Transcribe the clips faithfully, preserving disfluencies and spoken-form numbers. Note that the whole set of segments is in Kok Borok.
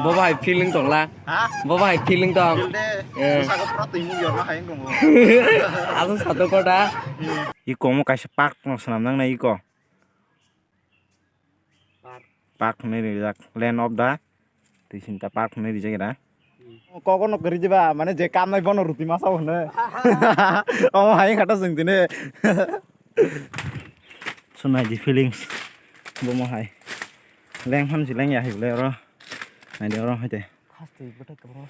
Bo bai feeling tongla. Ha? Bo bai feeling tong. Feel de. Eh. Saka pura twi mung yorna hai tongo. Aswk sato kota. Iko omo kaisa park no swnam nang nai iko. Park. Park hinwi rijak. Land of the Twisinta Park hinwi rijak era. Kok no kwrwi diba, mane je kam nai bono ruti masa hwnwi. Omo hai khato chwng tini. Sunai di feelings. Bomo hai. Leng ham si leng ya hai bole oro. Nai di oro hai te. Haste bwtai kwbangma.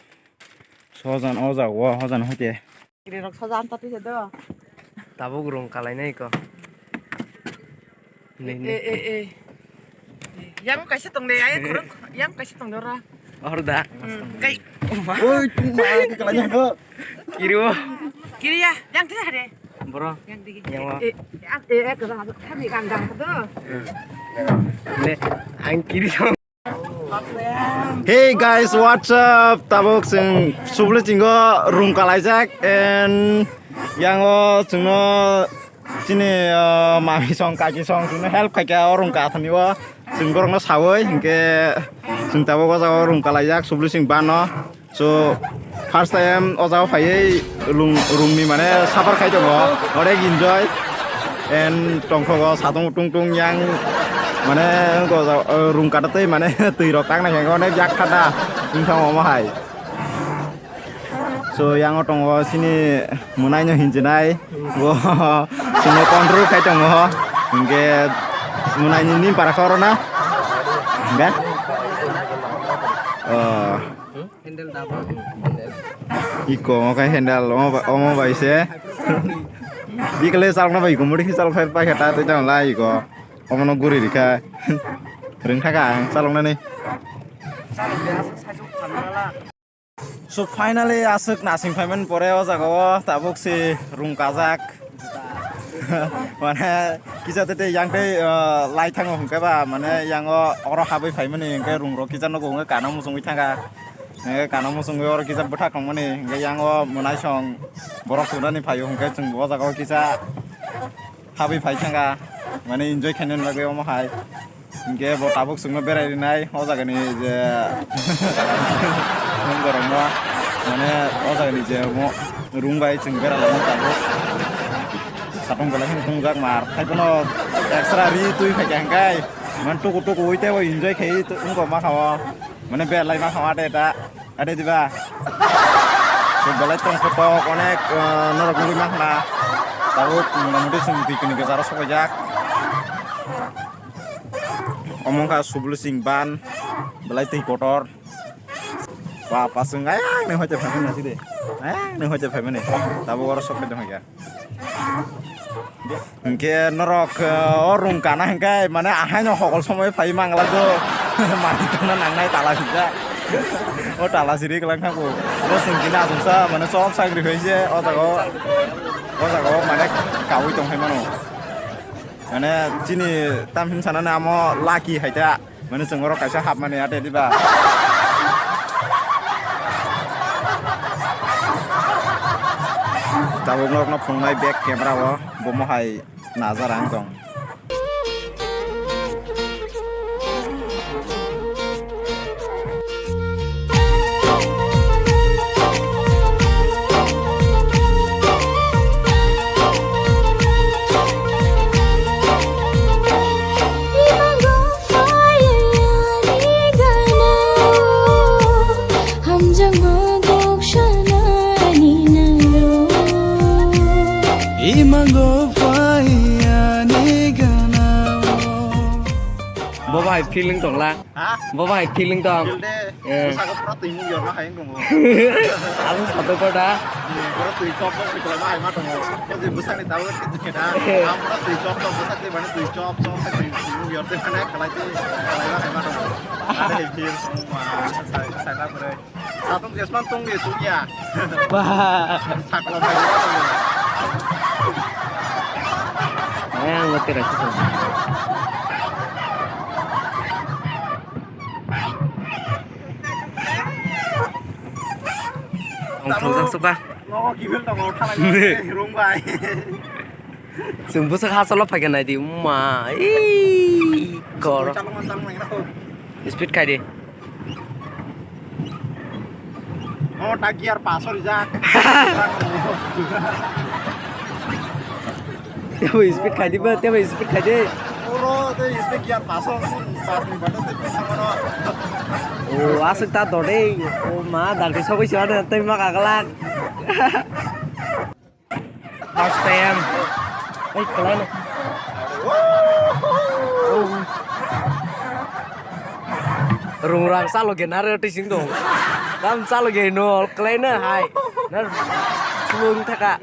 Sojan o jaga o, hojan hai te. Kiri rok soja amta twi se do. Tabuk rung kalai nai ko. Nei, nei. E, e, e. Yang kaisa tong de, ayo khorok. Yang kaisa tong de ora. Orda. Hmm, kai. Oi, tung ma, ke kalai nai ko. Kiri o. Kiri ya, yang twi hare. Bro. Yang digi. Yang wa. E, e, e, e, kami kang kang do. Le, ang kiri song. Hey guys, what's up? Tabuk chwng Subli chingo rung kalaijak and yango chwngno chini, uh, mami song kaki song chwngno help khaikha o rung kathani o chwng borokno sawi hinkhe chwng tabuk o jaga o rung kalaijak Subli chwng bano. So, first time o jaga phaiwi rung, rungni mane suffer khai tongo, onek enjoy. And tongthogo satung tung tung yang mane go ja-, o rung kata tei mane twi rok tang nai khe onek yak khata wngkha omo hai. So, yang o tongo chini mwnaino hinjinai. Bo sini control khai tongo. Hinkhe mwnaini nim para khoro na. Hinkhe? Oh. Handle da bo. Iko omo khai handle omo ba-, omo bai se. Bikle chalokna bai iko mudi khe chalok khai pai kha ta tei tang lai iko. Omo no guri rikha. Rwng thaka ang chaloknani. So finally aswk nasing phaimani pore o jaga o tabuk se rung kajak. Mane kisa tete yang tei, uh, lai thango hwnkhe ba mane yang o oro habwi phaimani hwnkhe rung rok kisa nogo hwnkhe kana muchungwi thangkha. Hwnkhe kana muchungwi oro kisa bwthak tongmani hwnkhe yang o mwnaisong borok thunani phaio hwnkhe chwng bo o jaga o kisa habwi phai thangkha. Mane enjoy khainani bagwi omo hai. Hinkhe bo tabuk chwngno berai rinai o jagani je nung borokno mane o jagani je mo rung bai chwng bera laimani tabuk. Satung belai kheno tongjak mar. Haiphano extra ri twi phaikha hinkhe mane tuku tuku ui teibo enjoy khai wngkha ma kha o. Mane belai ma kha o ade da. Ade diba? So, belai tong photo onek, eh, norok nugwi mankha. Tabuk motamoti chwng twi kwnwi kwcharo sokoijak. Omo wngkha Subli Singh ban, belai twi kotor. Ba, ba, chwng ayang nai hoite phaimani nasi de. Ayang nai hoite phaimani. Tabuk oro sok khe dong ya. Hinkhe norok, eh, o rung kana hinkhe mane ahaino hokol somoi phai mangla do. Mani kana nangnai tala sijak. O tala siri kwlang thango. Bo singkina asumsa mane chop sagri hoise o jaga o, o jaga o mane kaui tong hai mano. Mane chini tam hin sanani amo lucky hai ta. Mane chwng oro kaisa hapmani ate diba? Tabuk norokno phunuknai back camera o bomo hai najar ang tong. Imango phaiyani gana. Bo bai feeling tongla. Ha? Bo bai feeling tong. Feel de. Eh. Saka pura twi mung yorna hai tongo. Ang satu kota. Pura twi chop chop sikla ma hai ma tongo. Ko je bwsani tawo kita. Ang pura twi chop chop bwsak de mane twi chop chop twi mung yor de mane khalai de khalai ma hai ma tongo. Ade feel ma sai sai na pura. Satung jesman tong de sukya. Ba. Sakla bai. Ayang mati rasa. Ang thongjak suka. Nogo kibil tongo thalai rung bai. Chwng bwswk hachalo phaikha naidi, ma, ee, kor. Chalokma chalokma nang rw. Speed khai di. Oh, tak gear paso rijak. Tebo speed khai di ba, tebo speed khai di. Oro, tei speed gear paso, pas ni bata tei pisa mano. Oh, aswk ta dode. Oh ma, dagdi sogwi se ade tei ma kaglak. First time. Ai, kalai na. Rungrang salo ge nare tising dong. Kam salo ge no kalai na hai. Na sulung thaka.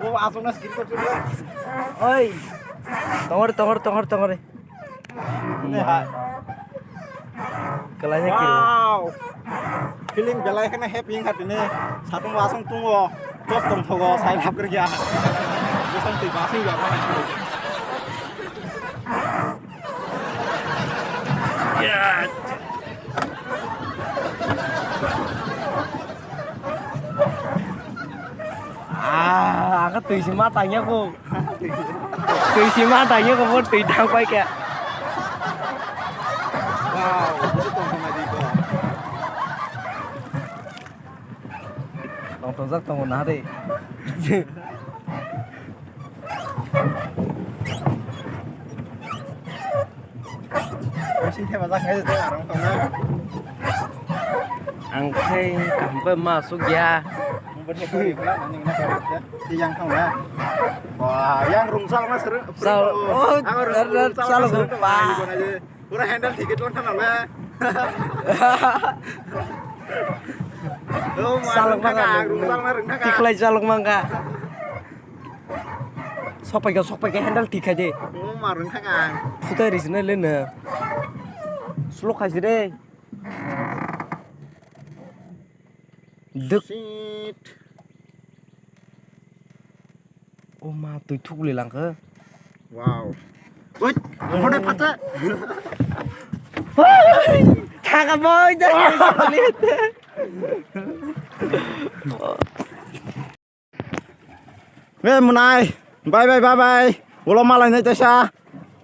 Oh, asong na skill ko. Oi. Tongor, tongor, tongor, tongor. Ini hai. Kalai na kiri. Wow. Feeling belai kheno happy wngkha tini. Satung bo asong tungo. Tos tongthogo, sai lap kiri ya. Bosong twi basing ya. Ah, aku twi sima tanya ko. Twi sima tanya ko, mo twi dang pai kya. Wow, busu tong tong adi ko. Tong tong jak tong na de. Sing thema jak ngai de arong tong na. Ang khai kaham bai ma suk ya. Yang thong na. Wah, yang rungsal ma sir. Sal, oh, dar, dar, sal, pa. Pura handle ticket long thang le. Oh, ma, salok rung thang mangka. Ang rungsal ma rung thang. Tiklai salok mangka. Sokpai ka, sokpai ka handle tikhai de. Oh, ma rung thang ang. Phutai ri sini le ne. Slow khai si de. Duk. Shit. O ma, twi thuk le langkha. Wow. Oi, phone phatsa. Thaka boy da. Be mwnai, bye bye, bye bye. Ulo malai nai taisa.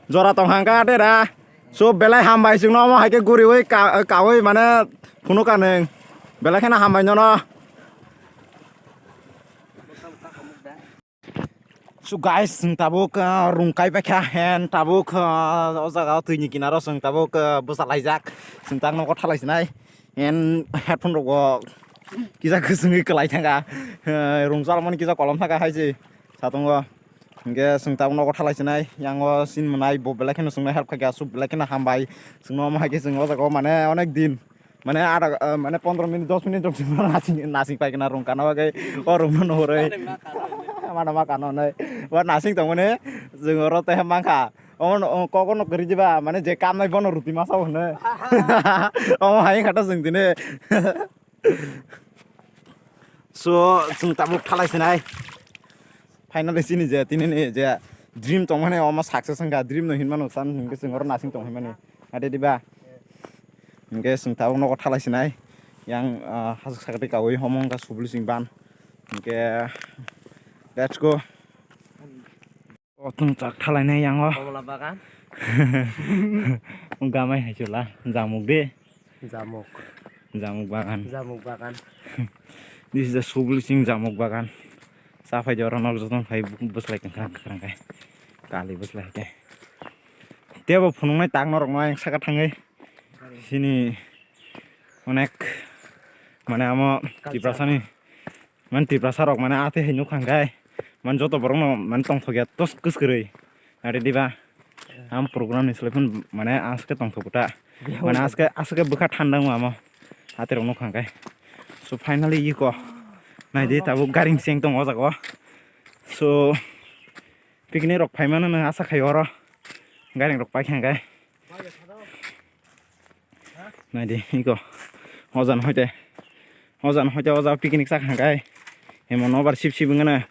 Jora tong hangka dera. So belai hambai chwngno omo hai khe guriwi ka-, kawi mane phunuk ka nwng. Belai kheno hambai nono. So guys, chwng tabuk, ah, rung kai paikha hen tabuk, ah, o jaga o twi ni kinaro chwng tabuk, ah, bwsa laijak. Chwng tak nogo thalai sinai. En headphone rok bo kisa kwchwngwi kwlai thangkha. Eh, rung chalmani kisa kolom thangkha hai se satungo. Hinkhe chwng tabuk nogo thalai sinai. Yang o sin mwnai bo belai kheno chwngno help khaikha, aswk belai kheno hambai. Chwngno omo hai khe chwng o jaga o mane onek din mane ada, eh, mane pondro minute, dos minute rok chwngno nasing, nasing paikha na rung kana bagwi o rung no nuhurwi. Mano ma kano nai. Wa nasing tongmani chwng oro tei mankha. Omo no, o, kok no kwrwi diba, mane je kam nai bono ruti masa o hwnwi. Omo hai kha to chwng tini. So, chwng tabuk thalai sinai. Finally, chini je, tini ni je dream tongmani omo success wngkha. Dream no hinmano san hinkhe chwng oro nasing tong hinmani. Ade diba? Hinkhe chwng tabuk nogo thalai sinai. Yang, ah, hasuk sakti kawi homo wngkha subli sing ban. Hinkhe, let's go. O tong chak thalai nai yang o. Komla bagan. Gamai hai chula, jamuk de. Jamuk. Jamuk bagan. Jamuk bagan. This is the Subli Singh jamuk bagan. Sa phai de oro nok joton phai bwslai kwkhwrang kwkhwrang khe. Kali bwslai khe. Tebo phunuknai tak norok no ayang saka thangwi. Sini onek mane amo Culture. Tiprasani. Man Tiprasa rok mane atwi hai nukha hwnkhe man joto borok no man tongthok ya tos kwskwrwi. Nari diba? Am program ni slai phun mane aske tongthok ta. Mane aske, aske bwkha thanda wng amo. Atwi rok nukha hwnkhe. So finally iko. Naidi tabuk garing cheng tongo o jaga o. So picnic rok phaimano no asa khai oro. Garing rok paikha hwnkhe. Naidi, iko. Ojan hoite. Ojan hoite oja picnic chak hangkai. Emo nobar sip sip wngana.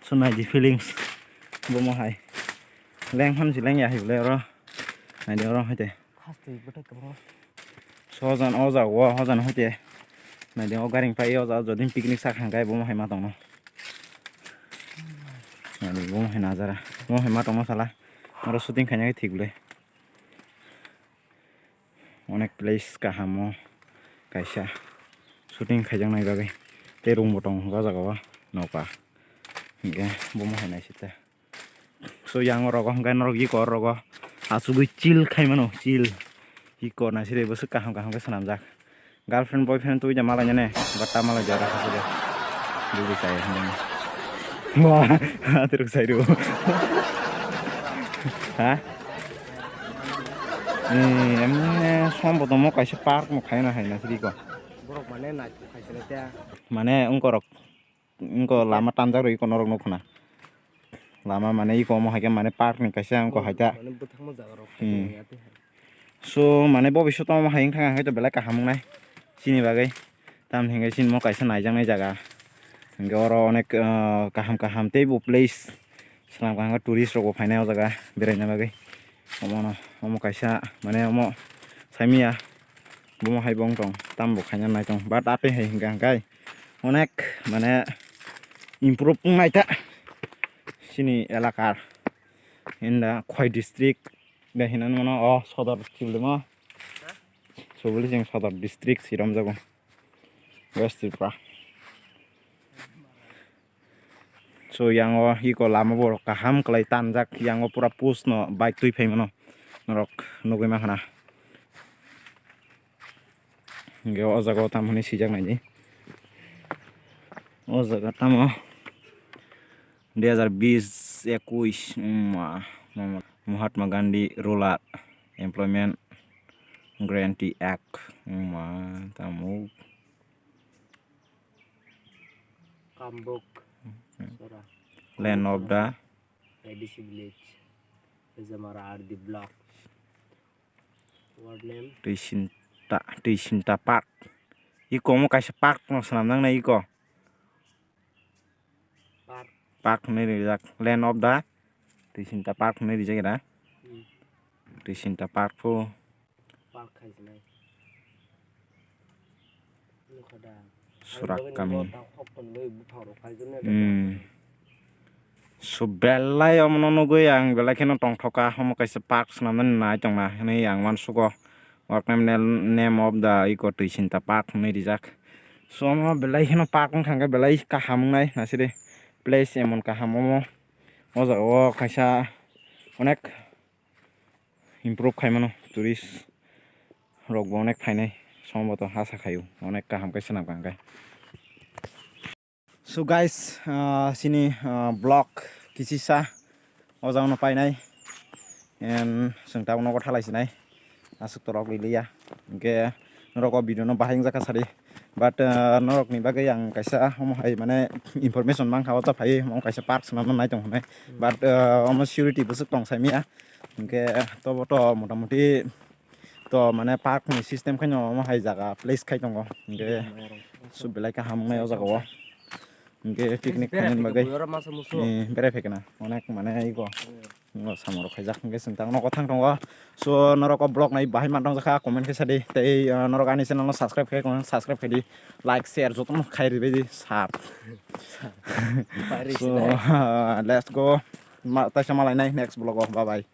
So naidi feelings. Bomo hai. Leng ham si leng ya hai bole oro. Naidi oro hoite. Hastwi bwthai kwbangma. Sojan o jaga o, hojan hoite. Naidi o garing pai o jaga jodin picnic sak hangkai bomo hai ma tongno. Naidi bomo hai najara. Bomo hai ma tongno sala. Oro shooting khaina khe thik le. Onek place kaham o kaisa shooting khaijaknai bagwi. Tei room bo tongo o jaga o, noka. Hinkhe bomo hai naisik ta. So yang o rogo hinkhe norok iko rogo achugwi chill khai mano, chill. Iko naisik bwswk kaham kaham khe swnamjak. Girlfriend boyfriend twi da malai nene, but ta malai jora hasi de. Dili sai hwnwi. Wah, atruk sai ru. Ha? Ni emne som bo tomo kaisa park mo khaina hai naisik iko. Borok mane naithok khaisile te. Mane ungkorok, ungko lama tanjak rw iko norok nukhuna. Lama mane iko omo hai khe mane park ni kaisa ungko hai ta. Mane bwthangma jaga rok Hmm. Khaisile ya te hai. So mane bobiswt omo hai wngkha hwnkhe to belai kaham wngnai chini bagwi. Tamni hwnkhe chini mo kaisa naijaknai jaga. Hwnkhe oro onek, ah, kaham kaham teibo place. Swnam kaham khe tourist rokbo phainai o jaga beraina bagwi. Omono, omo kaisa, mane omo saimanya. Bomo hai bo wng tong, tambo khaina nai tong. But atwi hai hwnkha hwnkhe onek, mane improve wngnai ta chini elaka. In the Khwai district, bai hinwi mano o Sodor Chibulimo. Chibuli chwng Sodor district si romjago. West Tripura. So yang o iko lama borok kaham kwlai tanjak, yang o pura post no bike twi phai mano norok nugwi mankha na. Hingke o jaga o tamo hinui sijak nai di. O jaga tamo dui hazar bis ekush, wngma, Mahatma Gandhi Rural Employment Guarantee Act, wngma, tamo. Kambok, hmm, Sora. Land of the A D C village, Ejamara R D block. Ward name? Twisinta, Twisinta Park. Iko omo kaisa park no swnam nang nai iko. Park. Park hinui rijak. Land of the Twisinta Park hinui rijak era. Hmm. Twisinta Park pho. Park khai sinai. Nukha da. Surak kami. Hmm. So belai omono nugui ang belai kheno tongthoka, omo kaisa park swnamnani nai tongna hinui ang uansugo. Work name, name of the iko Twisinta Park hinui rijak. So omo belai kheno park wngkha hwnkhe belai kaham wngnai naisidi place emon kaham omo. O jaga o kaisa onek improve khai mano, tourist rok bo onek phainai, somboto ha sa khaio, onek kaham khe swnam kha hwnkhe. So guys, ah, chini, ah, vlog kisisa o jaga no painai, and chwng tabuk nogo thalai sinai, aswk torok liliya, hwnkhe norok o video no bahai wngjakha sadi, but, ah, norok ni bagwi ang kaisa omo hai mane information mankha, o ta phai omo kaisa park swnamna nai tong hinai, but, ah, omo security bwswk tong saimanya. Hingke tobo to motamuti to mane park ni system khaino omo hai jaga place khai tongo. Hingke su belai kaham wngnai o jaga o. Hingke picnic khainani bagwi, eh, berai phaikha na onek mane ego. Ngo samoro khaijak hingke chwng tang nogo thang tongo. So norok o vlog nai bahai ma tongjakha comment khe sadi tei, ah, norok ani channel no subscribe khai, subscribe khai di, like share jotono khai ribai di sir. So, ah, let's go. Ma, taisa malainai next vlog o. Bye bye.